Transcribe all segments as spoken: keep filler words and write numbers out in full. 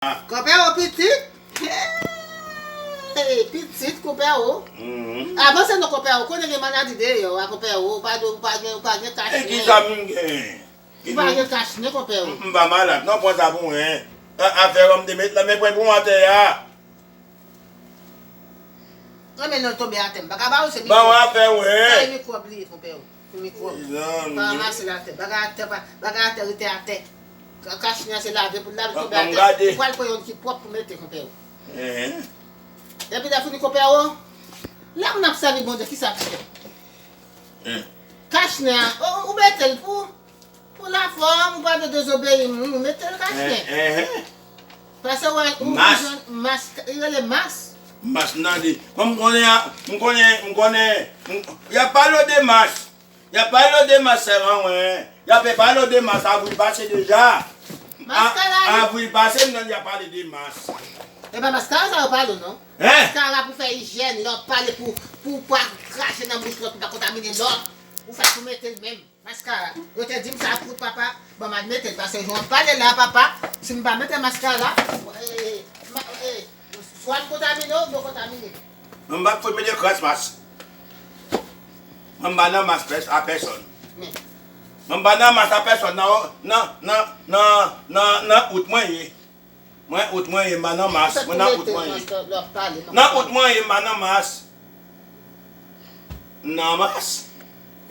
Konpè o pitit. Hey, pitit konpè o. Avanse non konpè o. Konnen gen maladi deyò a konpè o. Ou pa, ou pa gen, ou pa gen kach. E ki sa m gen? Ou pa gen kach non konpè o. M pa malad non, pran sa pou mwen. Afè w m te met la, men pran pou mwen atè a. Anben non, l tonbe atè. M pa ka ba ou se mikwòb. Ban w afè w, hein. Se mikwòb li ye, konpè o. Se mikwòb. Pa ranmase l atè. Bagay atè, pa, bagay atè rete atè. Kachnen an se lave pou l lave, tonbe atè. Ou pral pran youn ki pwòp pou mete, konpè o. Epi lè fini, konpè o, lè moun ap sèvi Bondye, kisa pou fè? Kachnen an, ou, ou mete l pou Pou lafòm, ou pa vle dezobeyi moun, ou mete l kachnen. Paske w wè, ou jwenn mas, li rele mas. Mas nan li. Mwen m konnen, m konnen, m konnen, y ap pale w de mas. Y ap pale w de mas sèlman, wi. Y ap pale w de mas, avril pase deja. Maskara li. Avril pase, m tande y ap pale de mas. E pa maskara sa yo pale w non. Maskara pou fè ijyèn, lè w ap pale pou, pou w pa krache nan bouch lòt, pou pa kontamine lòt. Ou fèk pou mete l menm. Maskara. Yo te di m sa kout papa. Ban m al mete l, paske jan w ap pale la, papa, si m pa mete maskara, eh, ma, eh, swa m kontamine w, oubyen w kontamine m. Mwen m pa fè mete kras mas. Mwen m pa nan mas pès, a pèsòn. Mwen m pa nan mas a pèsòn, nan, nan, nan, nan, nan, nan out mwen ye. Mwen out mwen ye, m pa nan mas. Mwen nan out mwen ye. Nan out mwen ye, m pa nan mas. M nan mas.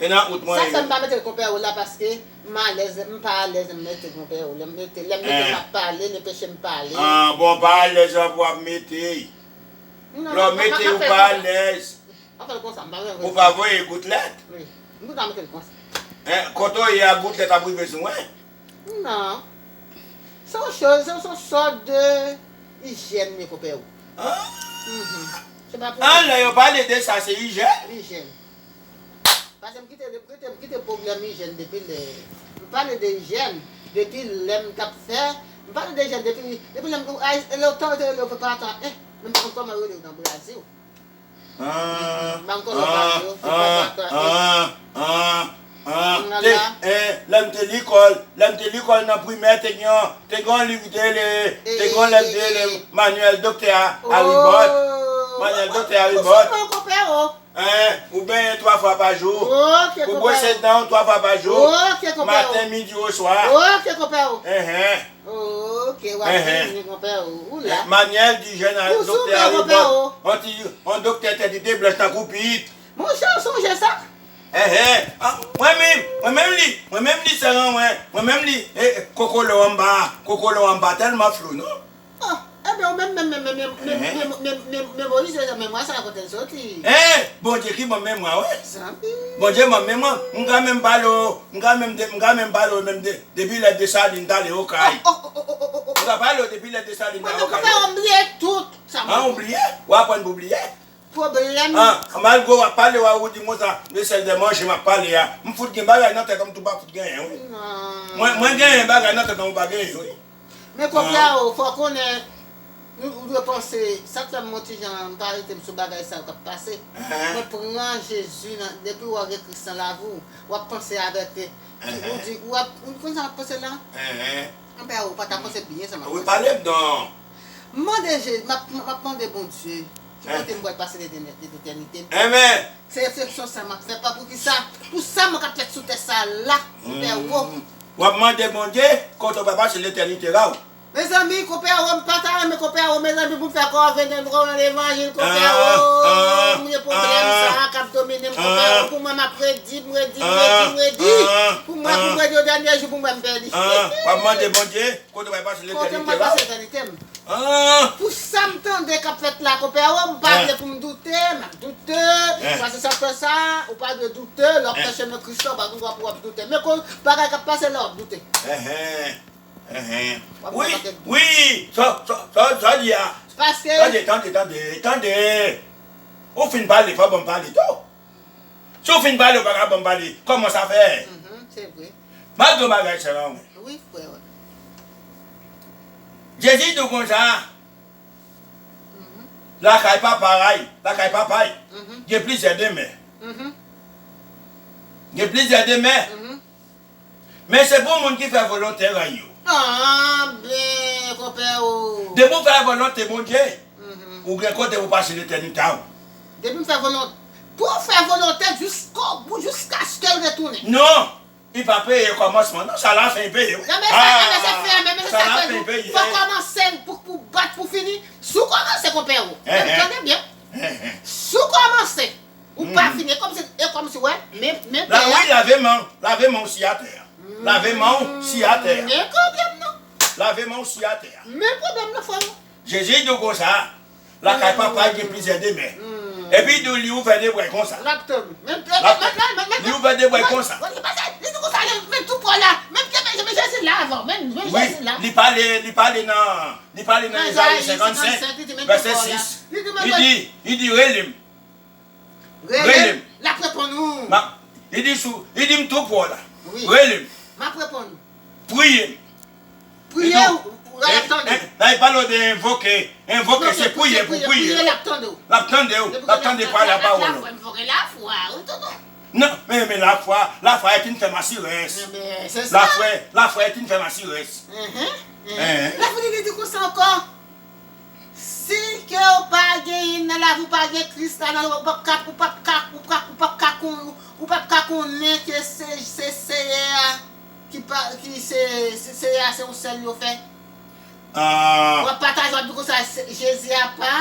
E nan out mwen ye. Sa fè m pa mete l konpè o la, paske m alèz, m pa alèz, m mete l konpè o. Lè m mete, lè m mete, m ap pale, l enpeche m pale. Ah, bon, pa alèz pou w ap mete. Lè w mete, ou pa alèz. Ou pa voye goutlèt? Wi. M tout a mete l konsa. Kote w ye a, goutlèt ap rive sou mwen? Non. Se yon choz, se yon sòt de ijyèn, men konpè o. Ah, lè yo pale de sa, se ijyèn? Ijyèn. Paske m kite, m kite, m kite pwoblèm ijyèn depi lè. M pale de ijyèn depi lè m t ap fè. M pale de ijyèn depi, depi lè m, ay, lè w tan, lè w preparaton, eh, men m pa konn kòman yo rele yo nan Brazil. Ah, ah, ah, ah, ah, ah. Te, eh, lè m te likòl, lè m te likòl nan primè, te gen, te gen yon liv ki te rele, te gen yon lèv ki te rele Manuel Doktè Haribot. Manuel Doktè Haribot. Ou benyen twa fwa pa jou. Ou bwose dan w twa fwa pa jou. Maten, midi, oswa. Ok, konpè o. Enhen. Ok, w ap vini, konpè o. Ou la. Manuel d'hygiène à Doktè Haribot. On ti, on doktè tèt li te blanch tankou pit. Monchè, ou sonje sa? Enhen. Ah, mwen menm, mwen menm li, mwen menm li sè an mwen, mwen menm li, eh, kokolo anba, kokolo anba tèlman flou, non? Ah, enben, ou menm, menm, menm, memorize sa, memwa sa kote l soti. Eh, Bondye ki ban m memwa, wi. Zanmi. Bondye ban m memwa. M ka menm pale w, m ka menm de, m ka menm pale w menm de, depi lè Desalin t ale Okay. M ka pale w depi lè Desalin t ale Okay. Mwen, konpè, m bliye tout sa. Ah, ou bliye? Ou aprann pou bliye? Pwoblèm. Ah, malgre w ap pale, w a ou di m konsa, men sèl de manje m ap pale a. M fout gen bagay nan tèt an, m tou pa fout genyen, wi. Mwen, mwen genyen bagay nan tèt an, ou pa genyen, wi. Men konpè o, fò w konnen, ou, ou dwe panse, sa k fè m yon ti jan, m pa rete m sou bagay sa yo k ap pase. Mwen pran Jezi nan, depi w gen Kris nan lavi w, w ap panse avèk, eh, ou di, ou ap, ou konn sa m ap panse la? Konpè o, ou pa ta panse byen sa m ap panse. Wi, pale m non. M mande Je-, m ap, m ap mande Bondye, ki kote m pral pase letènè-, letènite m. Se refleksyon sa m ap fè, pa poukisa, pou sa mwen k ap fèt sou tè sa la, konpè o. W ap mande Bondye kote w pral pase letènite la w. Mezanmi, konpè o, m pa ta renmen konpè o, mezanmi, pou m fè kò venden dwòl nan levanjil, konpè o. M gen pwoblèm sa a k ap domine m, konpè o. Pou mwen, m ap redi, m redi, m redi, m redi. Pou mwen, pou m redi o dènye jou, pou mwen, m pèdi. W ap mande Bondye kote w pral pase letènite la w. Pou sa m tande k ap fèt la, konpè o, m pa vle pou m doute, m ap doute. Paske sa fè sa, ou pa dwe doute, lè w ap fè chemen Kris la, ou pa gen dwa pou w ap doute. Men kon bagay k ap pase la, w ap doute. Wi, wi, sa, sa, sa, sa w di a. Paske tande, tande, tande, tande. Ou fin pale, fò ban m pale tou. Si w fin pale, ou pa ka ban m pale, kòman sa fè? Se vre. M ap di w bagay sèlman, wi. Wi, frè. Jezi di w konsa, lakay papa y, lakay papa y, gen plizyè demen. Gen plizyè demen. Men se pou moun ki fè volonte rèy yo. Anben. Konpè, o. Depi w fè volonte Bondye, ou gen kote pou pase letènite a w. Depi m fè volonte, pou w fè volonte l jiskobou, jiskaske l retounen. Non! Li pa peye kòmansman, non, sa lafen li peye, wi. Non, men sa, men se fen, men se sa lafen li peye. Fò kòmanse pou, pou bat, pou fini. Si w kòmanse, konpè, o. Tande byen. Si w kòmanse, ou pa fini, e kòmsi, e kòmsi, wè, men, men tè a. Wi, lave men w, lave men w si atè a. Lave men w si atè a. Men pwoblèm nan. Lave men w si atè a. Men pwoblèm nan, frè m. Jezi di w konsa, lakay Papa l gen plizyè demè. Epi di w li ouvè de bra l konsa. L ap tann ou. Men, men, men, men, men, men, li ouvè de bra l konsa. Li pase, li di konsa, men tou pran la. Men, men, men, men Jezi la avan. Men, men Jezi la. Li pale, li pale nan, li pale nan Ezayi senkannsenk, vèsè sis. Li di, li di, rele m. Rele m. L ap reponn ou. Li di sou, li di m tou pran w la. Wi. Rele m. M ap reponn ou. Priye m. Priye w, l ap tande w. Nan li pale w de envoke, envoke se priye pou priye. Priye, l ap tande w. L ap tande w, l ap tande pale a pawòl ou. Envoke lafwa, ou tande. Non, men, men lafwa, lafwa est une ferme assurance. Lafwa, lafwa est une ferme assurance. Lè fini li di konsa ankò. Si ke w pa genyen nan lavi, ou pa gen Kris la nan ou, ou p ap ka, ou p ap ka, ou p ap, ou p ap ka kon, ou p ap ka konnen ke se, se Seyè a ki pa, ki se, se Seyè a se yon sèl yo fè. W ap pataje, w ap di konsa, se, Jezi a pa,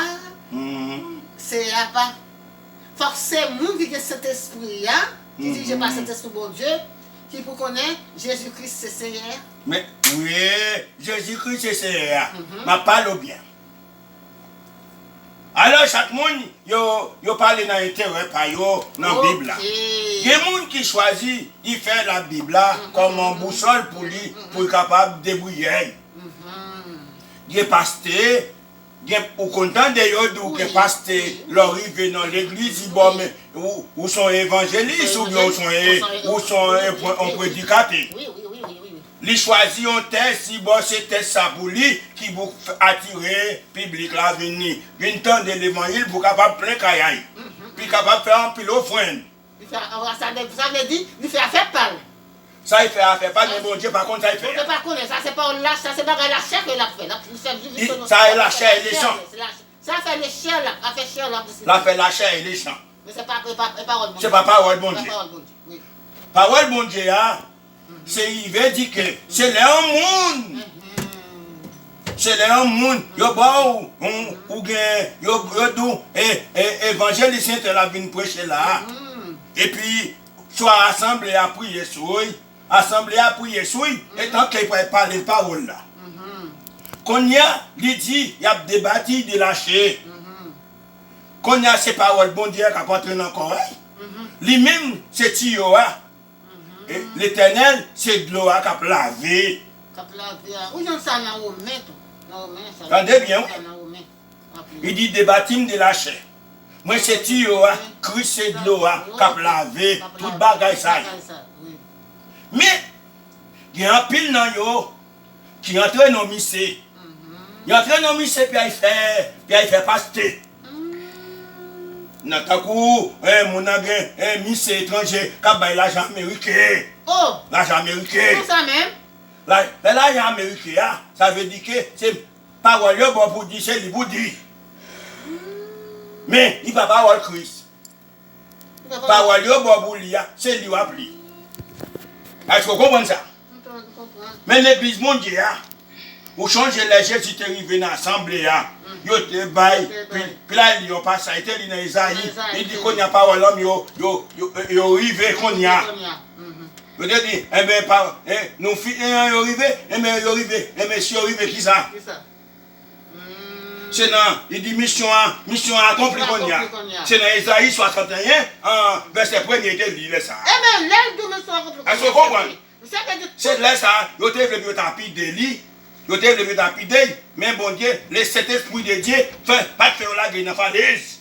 Seyè a pa. Fòk se moun ki gen Sentespri a, ki dirije pa Sentespri Bondye, ki pou konnen Jezi Kris se Seyè a. Men, wi, Jezi Kris se Seyè a. M ap pale w byen. Alò, chak moun, yo, yo pale nan enterè pa yo nan Bib la. Gen moun ki chwazi, li fè Labib la kòm yon bousòl pou li, pou li kapab debriye l. Gen pastè, gen, ou konn tande yo di w gen pastè, lè w rive nan legliz, li ba w men, ou, ou se yon evanjelis, oubyen ou se yon, ou se yon, yon predikatè. Li chwazi yon tèks, li ba w se tèks sa pou li, ki pou atire piblik la vin li, vin tande levanjil pou kapab plen kay a li. Pou li kapab fè anpil ofrann. Li fè, sa vle, sa vle di, li fè afè pa l. Sa li fè afè pa l, men Bondye pa konn sa li fè a. Bondye pa konnen, sa se pawòl la, sa se bagay lachè ke l ap fè. L ap, li fè, li, li, sa e lachè e lesan. Sa fè lechè la, afè chè la, l ap deside. L ap fè lachè e lesan. Men se pa, e pa, e pawòl Bondye. Se pa pawòl Bondye. Se pa pawòl Bondye, wi. Pawòl Bondye a, se rive di ke se lè yon moun, se lè yon moun, yo ba w, ou, ou gen, yo, yo di w, e, e, evanjelis entèl ap vin preche la a. Epi, swa asanble a priye sou li, asanble a priye sou li, etan ke l pral pale pawòl la. Kounye a, li di, y ap debati de lachè. Kounye a, se pawòl Bondye a k ap antre nan kò a. Li menm, se tiyo a. E Letènèl, se dlo a k ap lave. K ap lave a. Ou jwenn sa nan Women tou. Nan Women, sa. Tande byen, wi. Sa nan Women. Li di, de batim de lachè. Mwen se tiyo a, Kris se dlo a k ap lave tout bagay sa yo. Men, gen anpil nan yo ki antre nan mise. Yo antre nan mise, pi al fè, pi al fè pastè. Nan tankou, eh, moun nan gen, eh, mise etranje k ap bay lajan ameriken. Lajan ameriken. Konsa menm. La, lè lajan ameriken a, sa vle di ke se pawòl yo ba w pou di, se li pou di. Men, li pa pawòl Kris. Pawòl yo ba w pou li a, se li w ap li. Èske w konprann sa? M konprann, m konprann. Men legliz Bondye a, ou chonje lè Jezi te rive nan asanble a, yo te bay, yo te bay, pi, pi l al li yon pasaj, li te li nan Ezayi, li di, kounye a pawòl an m yo, yo, yo, yo rive kounye a. Kounye a. Yo te di, enben, pa, en, nou fi, en, yo rive, enben, yo rive, enben, si yo rive, kisa? Kisa? Se nan, li di misyon an, misyon an akonpli kounye a. Se nan Ezayi swasannteyen, an, vèsè premye, li te li lè sa a. Enben, lè l di misyon an akonpli kounye a. Èske w konprann? Se lè sa a, yo te vle pou yo ta pide li, yo te vle pou yo ta pide l, men Bondye, le Sentespri de Dye, fè, pa t fè yo lage nan falèz.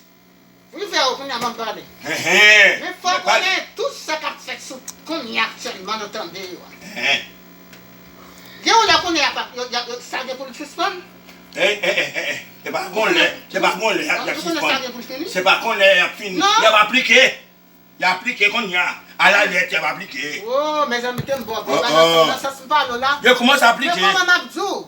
Wi, frè, kounye a ban m pale. Men fò w konnen tout sa k ap fèt sou kounye a aktyèlman, nou tande yo a. Gen yon lè kounye a, yo, yo, yo, sa gen pou l sispann? Se pa gon lè, se pa gon lè y ap, y ap sispann. Se pa gon lè y ap fini. Y ap aplike. Y ap aplike kounye a. Alalèt, y ap aplike. Oh, mezanmi, te m bon, nan sans m pale w la. Yo kòmanse aplike. Men kòman m ap di w?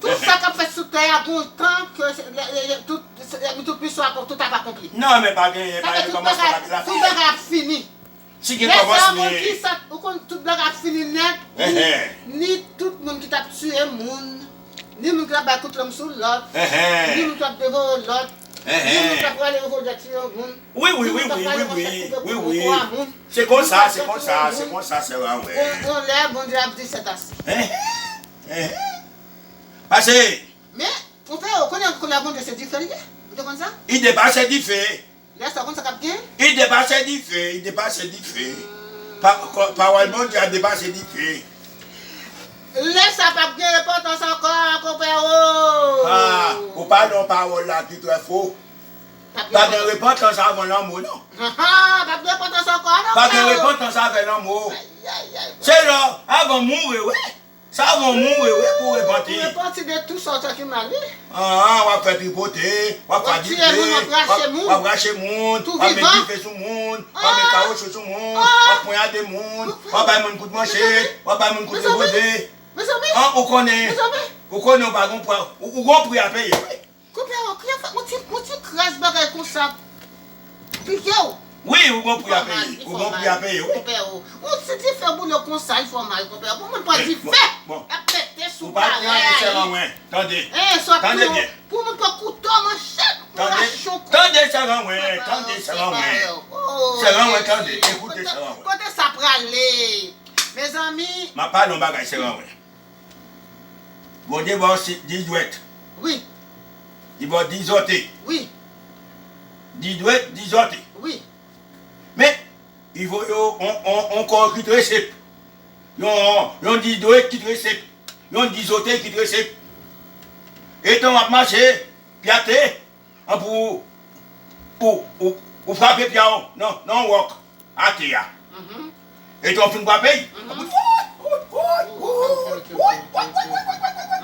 Tout sa k ap fèt sou tè a, gon tan ke se- le- le- le- tout se- le- tout misyon a tout ap akonpli. Non, men pa genyen, Sa pa fè gen tout kòmansman, bagay, pa gen tout lafen. Bagay ap fini. Si gen Lè sa, ou konn kòmansman. Kisa, ou konn tout bagay ap fini nèt, ni, Ehe. Ni tout moun ki t ap tiye moun, ni moun ki t ap bay kout lang sou lòt, Ehe. Ni moun ki t ap devore lòt, ni moun ki t ap Ehe. Rale revòlvè tiye moun, Wi, wi, ni wi, moun ki t ap wi, rale wi, wi, revòlvè wi, koupe wi. Kò a moun, Se ni moun ki konsa, t ap se konsa, tiye se moun. Konsa, se vre, wi. On, on lè, Bondye ap di, "C'est assez." Ehe. Ehe. Pase. Men, monchè, ou konnen, konnen Bondye se dife li ye. Ou te konn sa? Li depase dife. Lè sa, ou konn sa k ap gen? Li depase dife, li depase dife. Pa- ko- Pawòl Bondye a depase dife. Lè sa, p ap gen repantans ankò, konpè, o. Ah, ou pale yon pawòl la ki trè fo. P ap Pa gen gen repantans. Repantans avan lanmò, non. Ah, ah, p ap gen repantans ankò, non, Pa gen frè, o. Repantans avè lanmò. Ay, ay, ay. Se lè, avan mouri, wi. Sa avan mouri, wi, pou repanti. Pou repanti de tout sa w te fè ki mal, wi. Ah, w ap fè tripote, w ap fè dife, w ap tiye moun, w ap rache moun, w ap rache moun, w ap met dife sou moun, w ap met kawoutchou sou moun, w ap ponyade moun, w ap bay moun kout manchèt, w ap bay moun kout revòlvè. Mezanmi, mezanmi, mezanmi. An, ou konnen, mezanmi. Ou konnen w pa gon pri, ou, ou gon pri a peye, wi. Konpè, o, kiyè fè yon ti, yon ti kras bagay konsa pike w? Wi, ou gon pri a peye. Ou gon pri a peye, wi. Konpè, o. Yon ti dife boule konsa, li fè w mal, konpè. Pou moun pran dife, bon, ap pete sou parèy. Ou pa pran sèran mwen. Tande. Tande byen. Pou moun pran kouto, manchèt, pou rache yon kou. Tande sèran mwen, tande sèran mwen. Sèran mwen, tande, ekoute sèran mwen. Kote sa prale? Mezanmi. M ap pale yon bagay, sèran mwen. Bondye ba w si- dis dwèt. Wi. Li ba w dis zòtèy. Wi. Dis dwèt, dis zòtèy. Wi. Men, li voye w on, on, on kò ki trè senp. Yon, yon dis dwèt ki trè senp. Yon dis zòtèy ki trè senp. Etan w ap mache, pyate, an pou ou, ou, ou frape pye w nan, nan wòk atè a. Mhm. Etan w fin frape l, mhm, apre, wout, wout, wout, wout, wout, wout, wout, wout, wout.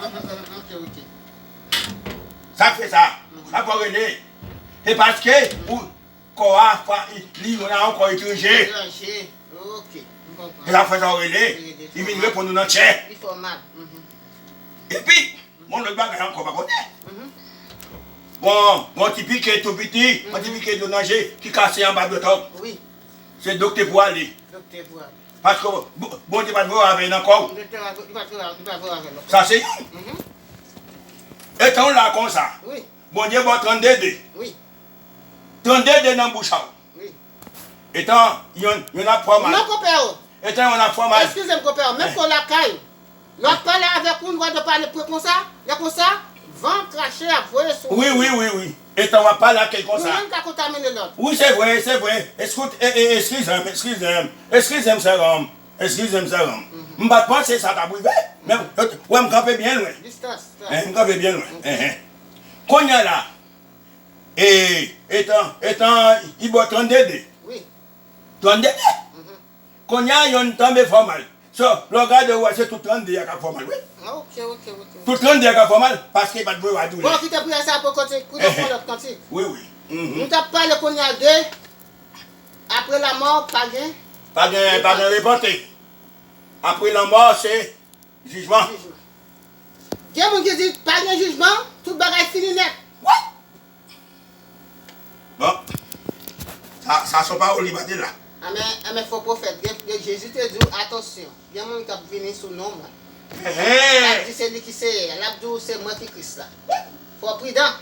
Mhm, mhm, ok, ok. Sa k fè sa? Mhm. Sa fè w rele. Se paske ou, kò a, li, li nan yon kò etranje. Etranje. Ok, m konprann. Se sa k fè sa w rele. Rele, li vin reponn ou nan tchè. Li fè w mal. Mhm. Epi, gon lòt bagay ankò, pa konnen. Mhm. Bon, gon ti pike tou piti, gon ti pike dlo nan je ki kase anba dlo tòg. Wi. Se doktè pou ale. Doktè pou ale. Paske Bo- Bondye pa t voye avè l nan kò w. Li pa t voye, li pa t voye avè l nan kò. Sa se youn. Mhm. Etan w la konsa, wi, Bondye ba w trannde de. Wi. Trannde de nan bouch a w. Wi. Etan yonn, yonn ap fè w mal. Non, konpè o. Etan yonn ap fè w mal. Eskize m, konpè o. Menm ke w lakay, lè w ap pale avèk moun, w a dwe pale pre konsa, lè konsa, van krache ap voye sou ou. Wi, wi, wi, wi. Etan w ap pale ak kèk konsa. Yon moun ka kontamine lòt. Wi, se vre, se vre. Eskout, e, e, eskize m, eskize m. Eskize m, sèran m. Eskize m, sèran m. Mhm. M pa t panse sa t ap rive. Men, wè m kanpe byen lwen. Distans, distans. Eh, m kanpe byen lwen. Ok. Eh, eh. Kounye a la, e, etan, etan, li ba w trannde de. Wi. Trannde de. Mhm. Kounye a, yonn tonbe fè w mal. So, lè w gade, w wè se tout trannde a k ap fè w mal, wi. Ah, ok, ok, ok. Tout trannde a k ap fè w mal, paske li pa t voye w a doulè. Bon, kite priyè sa pou kantik, pou nou fè lòt kantik. Wi, wi. Mhm. Nou t ap pale kounye a de, apre lanmò, pa gen. Pa gen, pa gen repanti. Apre lanmò, se Jijman. Jijman. Gen moun ki di, pa gen jijman, tout bagay fini nèt. What? Bon. Sa, sa se yon pawòl li pa te la. Amèn, amèn, fo pwofèt. Gen, gen, Jezi te di w, atansyon. Gen moun k ap vini sou non mwen. Ehe. L ap di se li ki Seyè. L ap di w se mwen ki Kris la. Fò w pridan.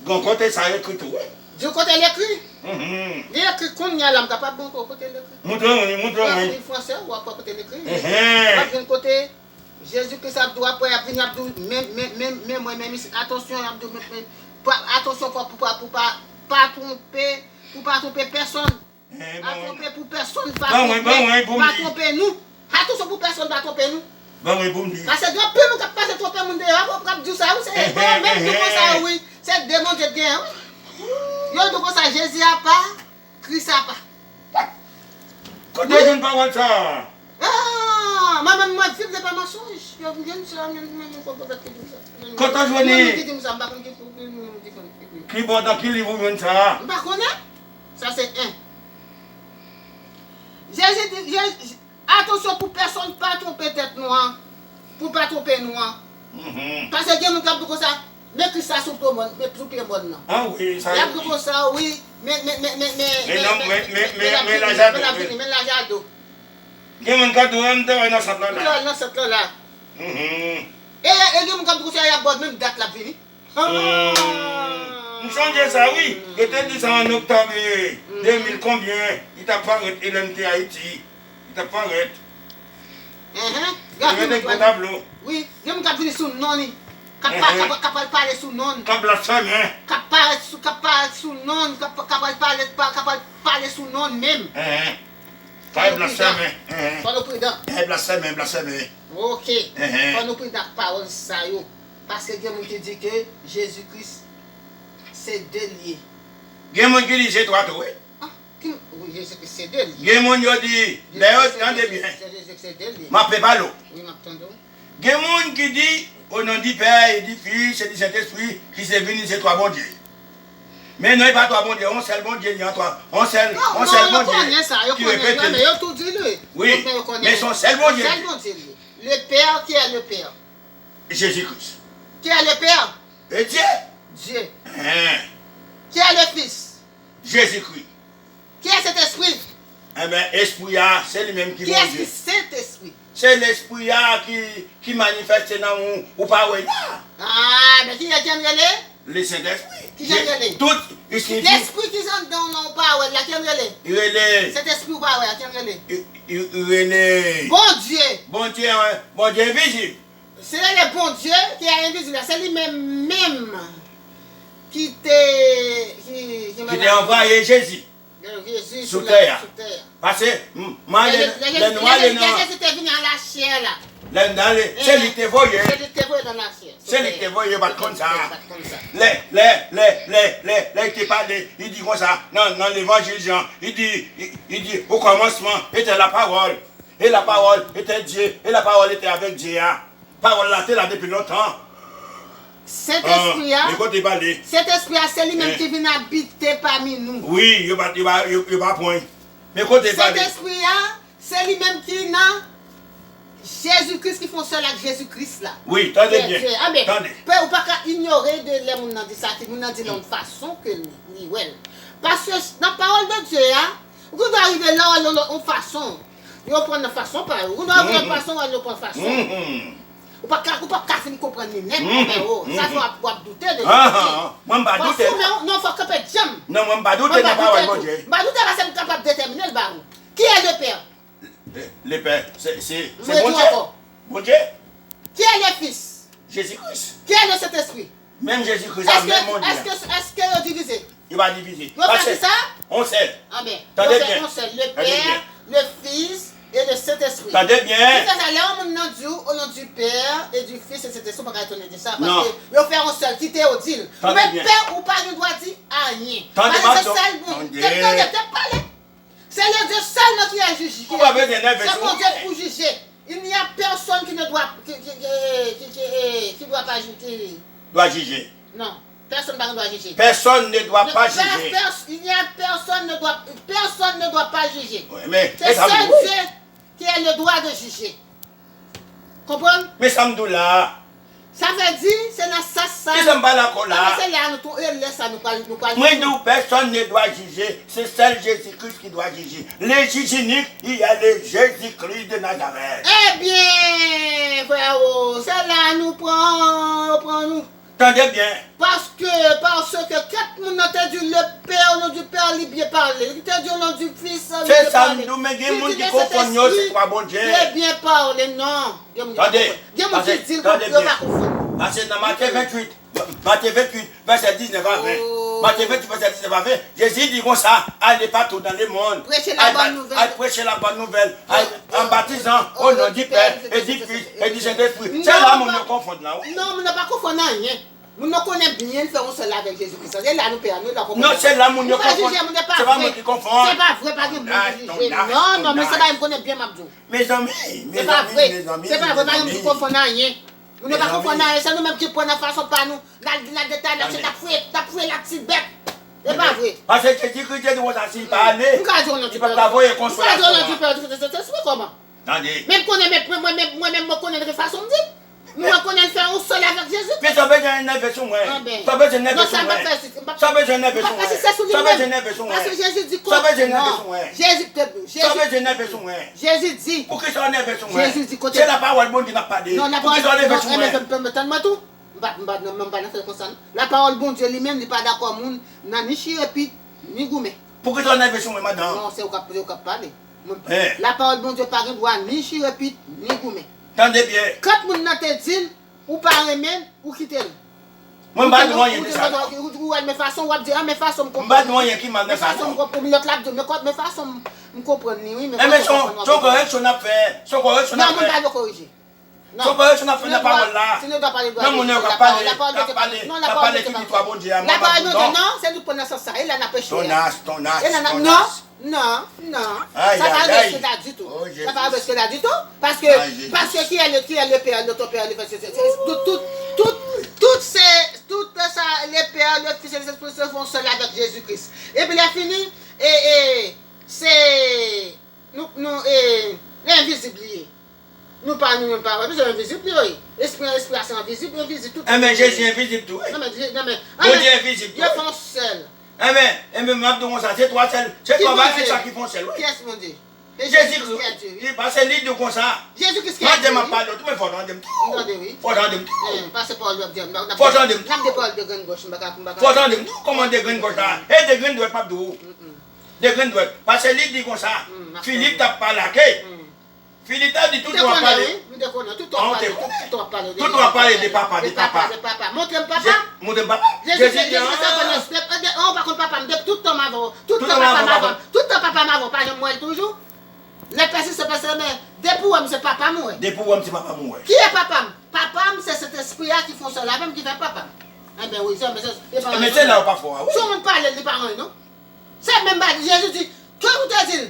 Gen kote sa ekri tou, wi. Di w kote l ekri? Mhm. Li ekri kounye a la, m kapab montre w kote l ekri. Montre mwen, montre mwen. Ou ap li fransè, w ap wè kote l ekri. Ehe. W ap jwenn kote Jezi Kris ap di w apre, y ap vini, ap di w, men, men, men, men mwen, men isit. Atansyon, y ap di w, men, men, pa, atansyon, fò pou pa, pou pa, pa twonpe, pou pa twonpe pèsonn. Eh, pa twonpe pou pèsonn, pa twonpe, pa twonpe nou. Atansyon pou pèsonn pa twonpe nou. Ban mwen pou m di. Paske gen anpil moun k ap pase twonpe moun deyò, k ap di w sa, wi, se yo menm tou konsa, wi. Se de Bondye k genyen, wi. Yo tou konsa, Jezi apa, Kris apa. Kote w jwenn pawòl sa? Ah, mwen menm, mwen viv de pa mansonj. Yo, m jwenn sa, m jwenn, m jwenn, m jwenn pwofèt ki di m sa. Kote w jwenn li? Moun ki di m sa, m pa konn ki, ki, ki, ki, ki, ki. Ki bò, nan ki liv ou jwenn sa? M pa konnen. Sa se en. Jezi di, Je- atansyon pou pèsonn pa twonpe tèt nou an, pou pa twonpe nou an. Paske gen moun k ap di konsa, men Kris la sou pye mòn, men sou pye mòn nan. Ah wi, sa yo di. Y ap di konsa, wi, men, men, men, men, men, men, men, men, men, men laj a do, men laj a do. Gen moun k ap di, "Wè, m te wè nan sant lan la." M te wè nan sant lan la. E, e gen moun k ap di konsa, y ap ba w menm dat l ap vini. M sonje sa, wi. Yo te di sa an oktòb, e, de mil konbyen, li t ap parèt, e lè m te Ayiti, li t ap parèt. Yo mete gwo tablo. Wi, gen moun k ap vini sou non li. K ap pa-, k ap, k ap al pale sou non. K ap blasfèmen. K ap parèt sou, k ap parèt sou non, k ap, k ap al pale, pa-, k ap al pale sou non menm. Fò nou pridan. Fò nou pridan. Blasfèmen, blasfèmen. Ok. Fò nou pridan ak pawòl sa yo. Paske gen moun ki di ke Jezi Kris se de l ye. Gen moun ki di se twa tou, wi. Ah, ki, wi, Jezi Kris se de l ye. Gen moun yo di, lè yo tande byen. Jezi Kris se de l ye. M ap pale w. Wi, m ap tande w. Gen moun ki di, o non di Pè, e di Fis, e di Sentespri, ki se vini, se twa Bondye. Men non, e pa twa Bondye, yon sèl Bondye, ni an twa, yon sèl, yon sèl Bondye ki repete. Non, non, yo konnen sa, yo konnen, yo, men yo tou di li. Wi, men se yon sèl Bondye. Yon sèl Bondye li ye. Le Père, qui est le Père? Jésus-Christ. Qui est le Père? E Dye. Dieu. Qui est le Fils? Jezikri. Qui est cet esprit? Enben, Espri a, se li menm ki Bondye. Qui est ce Saint-Esprit? Se Lespri a ki, ki manifeste nan ou, ou pa wè la. Ah, men ki, ki jan l rele? Le Sentespri. Ki jan l rele? Tout, li siyifi. Lespri ki anndan w nan ou pa wè la, ki jan l rele? Li rele. Sentespri ou pa wè a, ki jan l rele? Li, li, li rele. Bondye. Bondye, Bondye envizib. Se rele Bondye ki envizib la, se li menm, menm ki te, ki, ki te anvwaye Jezi sou tè a. Paske, m, m ale, lè nou ale nan, lè Jezi te vini an lachè la. Lè n ale, se li ki te voye. Se li ki te voye nan lachè. Se li ki te voye, yo pa t konn sa. Lè, lè, lè, lè, lè, lè li te pale, li di konsa, nan, nan levanjil Jan, li di, li, li di, au commencement était la parole, et la parole était Dieu, et la parole était avec Dieu. Pawòl la te la depi lontan. Sentespri a, men kote pale. Sentespri a, se li menm ki vin abite pami nou. Wi, yo pa, yo pa, yo, yo pa pran. Men kote pale. Sentespri a, se li menm ki nan Jezi Kris, ki fè yon sèl ak Jezi Kris la. Wi, tande byen. Tande. Pe, ou pa ka inyore de lè moun nan di sa, ki moun nan di l yon fason ke li, li wè l. Paske nan pawòl de Dye a, ou gen dwa rive la, w wè l yon lòt, yon fason. Yo pran nan fason pa yo. Ou nan yon lòt fason, yo pran fason. Ou pa ka, ou pa ka fin konprann li nèt, men o, sa fè w ap, w ap doute de li. Mwen m pa doute. Fò w fòme w, non, fò w kanpe djanm. Non, mwen m pa doute nan pawòl Bondye. M pa doute paske m kapab detèmine l ba ou. Qui est le Père? Le, le Père, se, se, se Bondye. Bondye. Qui est le Fils? Jezi Kris. Qui est le Saint-Esprit? Menm Jezi Kris la, menm Bondye a. Èske, èske, èske yo divize? Yo pa divize. Yo pa di sa? Yon sèl. Tande byen. Yon sèl. Le Père, le Fils et le Saint-Esprit. Tande byen. Ki fè sa, lè yon moun nan di w, au nom du Père et du Fils et du Saint-Esprit, ou pa ka etone de sa, paske yo fè yon sèl, kite yo di l. Ou menm pè, ou pa gen dwa di anyen. Paske se sèl Bondye. Tande, tande, tande pale. Se le Dieu seulement qui est juge. Ou pa bezwen nève sou mwen. C'est mon Dieu pour juger. Il n'y a personne qui ne doit, qui, qui, qui, qui, qui, qui doit pas ju-, qui... Doit juger. Non, personne pa gen dwa jije. Personne ne doit pas juger. Il n'y a personne ne doit, personne ne doit pas juger. C'est seul Dieu qui a le droit de juger. Konprann? Men sa m di w la a. Sa vle di, se nan sans sa. Kisa m pa dakò la a? Se la nou tou, e lè sa nou pral, nou pral. Mwen di w, personne ne doit juger, c'est seul Jésus-Christ qui doit juger. Le juge unique, il y a le Jésus-Christ de Nazareth. Ebyen, frè o, se la nou pran, yo pran nou. Tande byen. Paske, paske kat moun nan te di le Père, au nom du Père, li byen pale. Li te di au nom du Fils, li byen pale. Se sa m di w, men gen moun ki konfonn yo, se twa Bondye. Li byen pale, non. Gen moun ki konfonn. Gen moun ki di l konn, yo pa konfonn. Paske nan Matye venntuit, Matye venntuit, vèsè diznèf a ven. Matye venntuit, vèsè diznèf a ven, Jezi di konsa, allez partout dans le monde. Prêchez la bonne nouvelle. Al preche la bòn nouvèl. Al, en baptisant au nom du Père et du Fils et du Saint-Esprit. Se la moun yo konfonn la, wi. Non, moun yo pa konfonn anyen. Moun yo konnen byen fè yon sèl avèk Jezi Kris. Se la nou pè a, nou la konprann. Non, se la moun yo konfonn. Se pa mwen ki konfonn. Se pa vre, pa gen moun ki jije. Non, non, men se pa m konnen byen m ap di w. Mezanmi, mezanmi, mezanmi. Se pa vre, pa gen moun ki konfonn anyen. Moun yo pa konfonn anyen, se nou menm ki pran nan fason pa nou. N al, n al detay, n al chita, n ap fouye, n ap fouye la ti bèt. E pa vre. Paske Jezi Kris te di konsa, si l pa ale, li p ap ka voye konsolasyon an. M ka di w nan di pè, di pè, di pè, di pè, di pè, kòman? Tande. Men m konnen, men mwen, mwen, mwen menm, mwen konnen de fason m di. Mwen konnen l fè yon sèl avèk Jezi. Pi sa bezwen nève sou mwen. Sa bezwen nève sou mwen. Sa bezwen nève sou mwen. Sa bezwen nève sou mwen. Sa bezwen nève sou mwen. Jezi di sa bezwen nève sou mwen. Jezi te Sa bezwen nève sou mwen. Jezi di. Poukisa w nève sou mwen? Jezi di kote. Se lapawòl Bondye n ap pale. Non, lapawòl Bondye, non, enben, tann mwen tou. M pa, m pa, m pa nan fè konsa, non. Lapawòl Bondye li menm, li pa dakò moun nan ni chire pit, ni goumen. Poukisa w nève sou mwen, madanm? Non, se ou k ap, se ou k ap pale. Lapawòl Bondye pa gen dwa ni chire pit, ni goumen. Tande byen. Kant moun nan te di l, ou pa renmen l, ou kite l. Mwen m pa di w anyen de sa, non. Ou wè l, men fason w ap di, ah, men fason m konprann. M pa di w anyen ki mal nan sa, non. Men fason m konprann, lòt la ap di, men fason m konprann li, wi, men fason m konprann. Enben, se yon koreksyon n ap fè. Se yon koreksyon n ap fè. Non, moun pa dwe korije. Non. Se yon koreksyon n ap fè nan pawòl la. Nan moun yo k ap pale, k ap pale, k ap pale ki viktwa Bondye a, mwen pa di w non. Non, se nou pran nan sans sa. E la n ap echwe a. Tonas, tonas, tonas. Non, non, non. Sa pa respekte la ditou. Sa pa respekte la ditou. Paske, paske qui est le, qui est le père de ton père, le frère, se, se, se, tout, tout, tout, tout se, tout sa, le père, le fils, le Saint-Esprit se font seul avec Jésus-Christ. Epi lè fini, e, e, se, nou, nou, e, le envizib li ye. Nou pa nou menm pa wè, paske envizib li ye. Espri an, espri a se envizib, envizib, tout. Enben, Jezi envizib tou, wi. Non, men, non, men, Bondye envizib tou, yo fè yon sèl. Enben, enben, m ap di w konsa, se twa sèl, se twa bagay sa ki fè yon sèl, wi. Kiyès Bondye? Jezi Kris, li pa se li di w konsa. Jezi Kris ki Bondye, wi. Mande m ap pale w tou, men fò w tande m tou. M tande, wi. Fò w tande m tou. Pase pawòl w ap di a. Fò w tande m tou. N ap de pawòl de grenn gòch, m pa ka, m pa ka. Fò w tande m tou, kòman de grenn gòch la? E de grenn dwèt m ap di w. De grenn dwèt. Paske li di konsa, Filip t ap pale ak. Filip t ap di tout w ap pale. M te konnen, wi. M te konnen. Tout w ap pale, tout, tout w ap pale de, tout w ap pale de papa, de papa. De papa, de papa. Montre m papa. Montre m papa. Jezi di, Jezi di, ah, ou pa konn papa m. Depi tout tan m avè w. Tout tan papa m avè m. Tout tan papa m avè w. Pa janm wè l toujou. Lè pèsi se pèsi, men depi w wè m se papa m ou wè. Depi w wè m se papa m ou wè. Ki e papa m? Papa m se Sentespri a ki fè yon sèl avè m ki fè papa m. Enben wi, se, men se, se pa anyen. Men se la ou pa fò a, wi. Si yon moun pale, li pa anyen, non. Se menm bagay, Jezi di, ke ou te di l?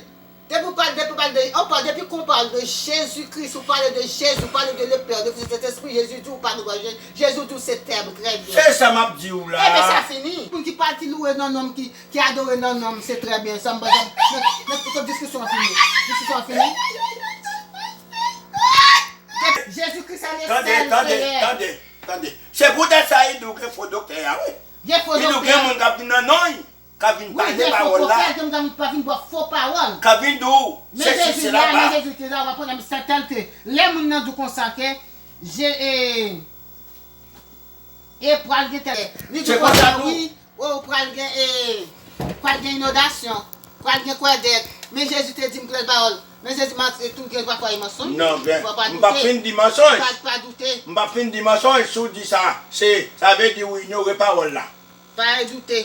Depi ou pale, depi ou pale de, ou pale, depi kon pale de Jezi Kris, ou pale de Jezi, ou pale de le Père, de Fils, de Saint-Esprit, Jezi di ou pa dwe, Jezi di ou se tèm, trè byen. Se sa m ap di w la. Enben sa fini. Moun ki pale, ki louwe nan nonm, ki, ki adore nan nonm, se trè byen. Sa m, sa m, men, men, men, diskisyon an fini. Diskisyon an fini. Jezi Kris se le sèl Seyè. Tande, tande, tande, tande. Se poutèt sa, li di w gen fo doktè a, wi. Gen fo doktè. Li di w gen moun k ap vin nan non l, k ap vin pale pawòl la. Wi, gen fo pwofèt, gen moun k ap vin ba w fo pawòl. K ap vin di w, sesi, sela. Men Jezi la, men Jezi te la, w ap konn, sa tèl ke lè moun nan di w konsa ke, je, e, e pral gen tèl. Li di w konsa, wi. O, pral gen, e, pral gen inondasyon, pral gen kwèdèk. Men Jezi te di m tèl pawòl. Men Jezi manti, tou gen pafwa e mansonj. Non, men m p ap fin di mansonj. Pa, pa doute. M p ap fin di mansonj, si w di sa, se, sa vle di w inyore pawòl la. Pa doute.